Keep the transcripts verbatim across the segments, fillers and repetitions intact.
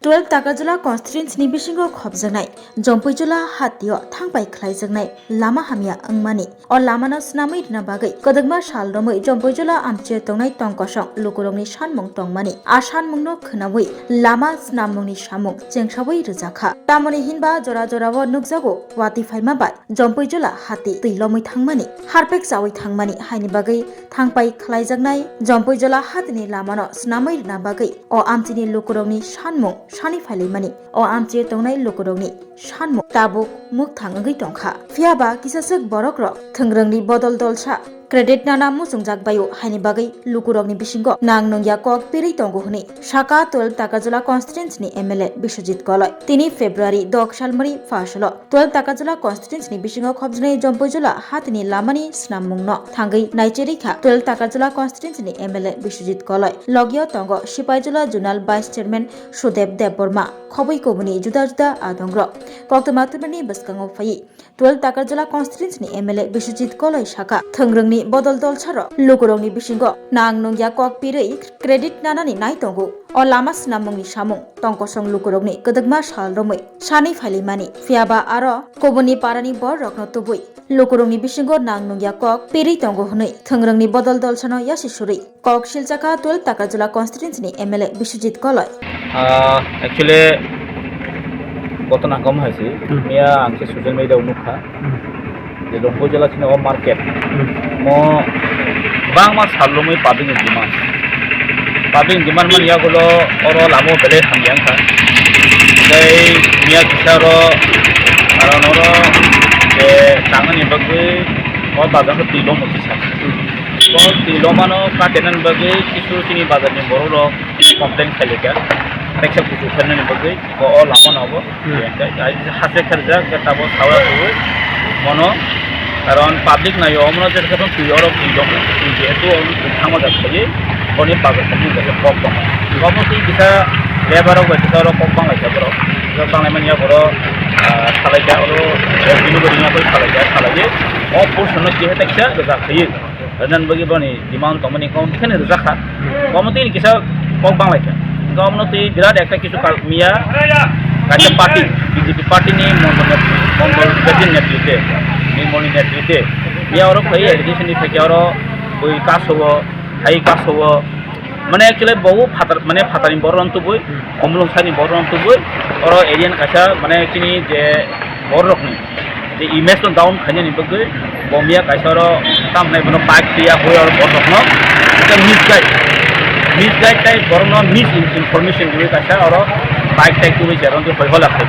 Twelve Takarjala constituency ni bisingo khopjaknai Jompuijala hatio thangpai khlaijaknai lama hamya wngmani. O lamano swnamwi rwna bagwi kwdwkma sal romwi Jompuijala amchio tongnai tongkosong lukurokni sanmung tongmani. A sanmungno khwnawi lama swnamungni samung chengsawi rwjakha. Tamoni hinba jora jorao nukjago watwi phaima bai Jompuijala hati twi lomwi thangmani, harpek chawi thangmani haini bagwi thangpai khlaijaknai Jompuijala hatini lamano swnamwi rwna bagwi o amchini lukurokni sanmung sani phailaimani. O amchio tongnai lukurokni sanmung tabuk mukthang wngwi tongkha. Phiyaba kisaswk borokrok thwngrwngni bodol dolsa credit nana muchungjak baio haini bagwi lukurokni bisingo nang nungya kok pirwi tongo hwnwi saka twelve Takarjala constituency ni M L A Biswajit Koloi. Tini February dok salmari phasalo twelve Takarjala constituency ni bisingo khopjaknai Jompuijala hatini lamani swnamungno thangwi naicherikha twelve Takarjala constituency ni M L A Biswajit Koloi. Logio tongo Sipaijala Zonal Vice Chairman Sudeb Debbarma, khobwi kubuni juda juda adongrok. Koktwma twimani bwskango phaiwi twelve Takarjala constituency ni M L A Biswajit Koloi saka, thwngrwngni bodol dolsarok lukurokni bisingo nang nungya kok pirwi credit nanani nai tongo. O lama swnamungni samung tongkosong lukurokni kwdwkma sal romwi sani phailaimani. Phiyaba aro kubuni parani bororokno tubui lukurokni bisingo nang nungya kok pirwi tongo hwnwi thwngrwngni bodol dolsano yasi surwi kok silchakha twelve Takarjala constituency ni M L A Biswajit Koloi. Ah, actually, ghotona kamo hai se. Hmm. Miya ang se social media o nukha. Hmm. Je Jompuijala chini o market. Hmm. Mo bangma salrumwi public ni demand. Public ni demand man yagulo oro lamo belai hamya wngkha. Tei miya kisa oro, aro noro je tangnani bagwi o bazar khe twi lomo kisa. O twi lomano katenani bagwi kisu chini bazarni borok rok complain khailai kha, teksa kuchuk khainani bagwi o, o lama no bo. Hmm. Hasteo kharijak, tabo sawa kuwi mono, karon public naio, omono je khe twi oro twi dong, twi jehetu omo twi thangma jak khaiwi, oni bazar khaiwi kok tongo. Omo twi kisa lebar rok bai kisa oro kok banglai kha borok, kok banglai manya borok, ah, salai kha oro, eh, bini bo ringya bai salai kha, salaiwi o portion no kehe teksa rwjak khaiwi. Rwnani bagwi boni demand tongmani kok khe rwjak kha. Omo twi kisa kok banglai kha. Omo twi birat ekta kisu kal miya kaisa party, B J P party ni Mongol net-, Mongol Bejin netritwe, Nirmol ni netritwe. Miya oro phai allegation ni phaikhe oro bui kaso o, hai kaso o. Mane actually bo phatar, mane phatarni borok rok tubui, Khumulwng sani borok rok tubui, oro area ni kaisa mane chini je borok rokni je image no down khainani bagwi bo miya kaisa oro tamni bono bike twiya bui oro borok rokno kaisa misguide, misguide tei borokno misinformation riwi kaisa oro bike tei twiwi se oro hoi hola khai.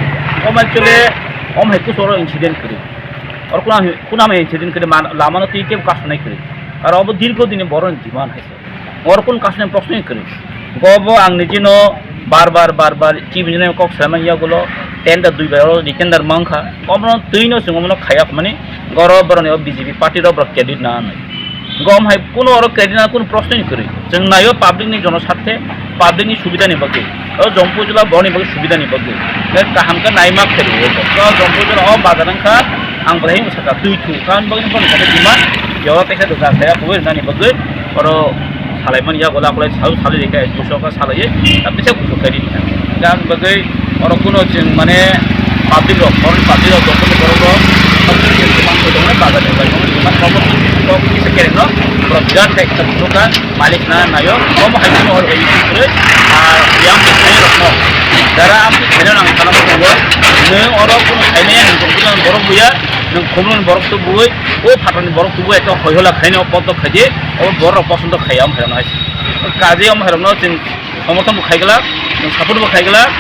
Omo actually omo hai kusu oro incident kwrwi. Oro kuna, kuna mai incident kwrwi man, lama no twi kebo kasonai kwrwi. Aro obo dirgho dini borok ni demand hai se. Oro kunu kasonai proshno kwrwi. Go bo ang niji no bar bar, bar bar, chibini no kok saimanya gulo, tender dui bar oro tender mankha. Omo no twi no chwng omo no khaya kmani, goro borok ni o B J P party rok borok credit na nai. Gom hai kuno oro credit na kuno proshno ni kwrwi. Chwng naio public ni jono sathe, public ni subida ni bagwi. O Jompuijala borok ni bagwi subida ni bagwi. Kaham khe naima khe rwo. O Jompuijala o bazar wngkha, ang bwrwi wngkha twi thu. Kan bagwi borok ni demand, yo tei khe dwkha khe kwrwi nani bagwi. Oro salai mani yago lakolai sal salai rikha, duso ka salai, ta bisa kuso kari rikha. Gan bagwi oro kuno chwng mane public rok, foreign public rok, dokon borok rok, public rok chwng mang ko dong, bazar ni bai dong, mang ko ko ko kisa kereng no, borok birat khe ekta buka, malik na nayo, omo hai kuno oro bai kure, a yang khe rok no. Dara am khe nang kana ko, nang oro kuno hai ne, nang kuno borok buya, nang kuno borok to buya, O phatarni borok tubu ekta hoihola khaino potok khaidi, o borok posondo khaiya om phairokno hai. Kaje om phairokno chwng somorthon bo khaigwlak, chwng support bo khaigwlak,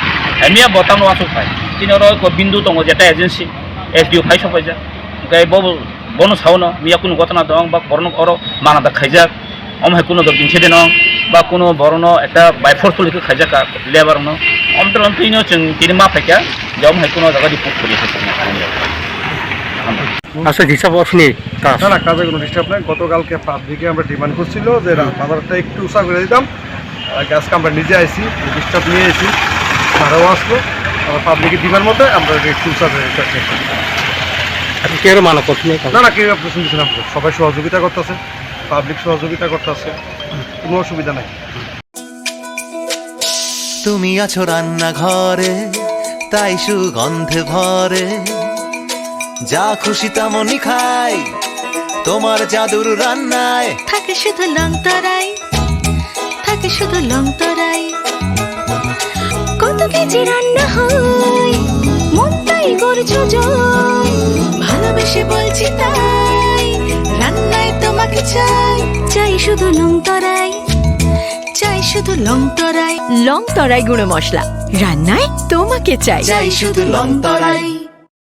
emiya bo tamo wasuk phai. Chini oro ko bindu tongo jeta agency, S D O phai sopaijak. Hwnkhe bo, bono saono miya kunu gotona dong ba borokno oro mana da khaijak. Om hai kuno dok incident no ba kuno borokno ekta by force tuli khe khaijak ka lebar no. Om twi no chwng tini ma phaikha je om hai kuno jaga di puk khuli khe chwng. Aswk hisab osni ta. না, না, কাজে কোনো ডিস্টার্ব নাই। গতকালকে পাবলিকে আমরা ডিমান্ড করছিল যে রা-, হুম। বাজারটা একটু উঁচা করে দিতাম। আর আজকে আমরা নিজে আইছি, ডিস্টার্ব নিয়ে আইছি, তারাও আসলো। আমরা পাবলিকের ডিমান্ড মতো আমরা একটু উঁচা করে দিতে চাই। আপনি কেউ মানা করছেন না? না, না, কেউ অবজেকশন দিচ্ছে না। সবাই সহযোগিতা করতেছে, পাবলিক সহযোগিতা করতেছে, কোনো অসুবিধা নাই। তুমি আছো রান্নাঘরে, তাই সুগন্ধে ভরে। যা খুশি তেমনই খাই, তোমার জাদুর রান্নায়। থাকে শুধু লংতরাই, থাকে শুধু লংতরাই। কত কেজি রান্না হয়, মনটাই করছো জয়। ভালোবেসে বলছি তাই, রান্নায় তোমাকে চাই। চাই শুধু লংতরাই, চাই শুধু লংতরাই। লংতরাই গুঁড়ো মশলা, রান্নায় তোমাকে চাই। চাই শুধু লংতরাই।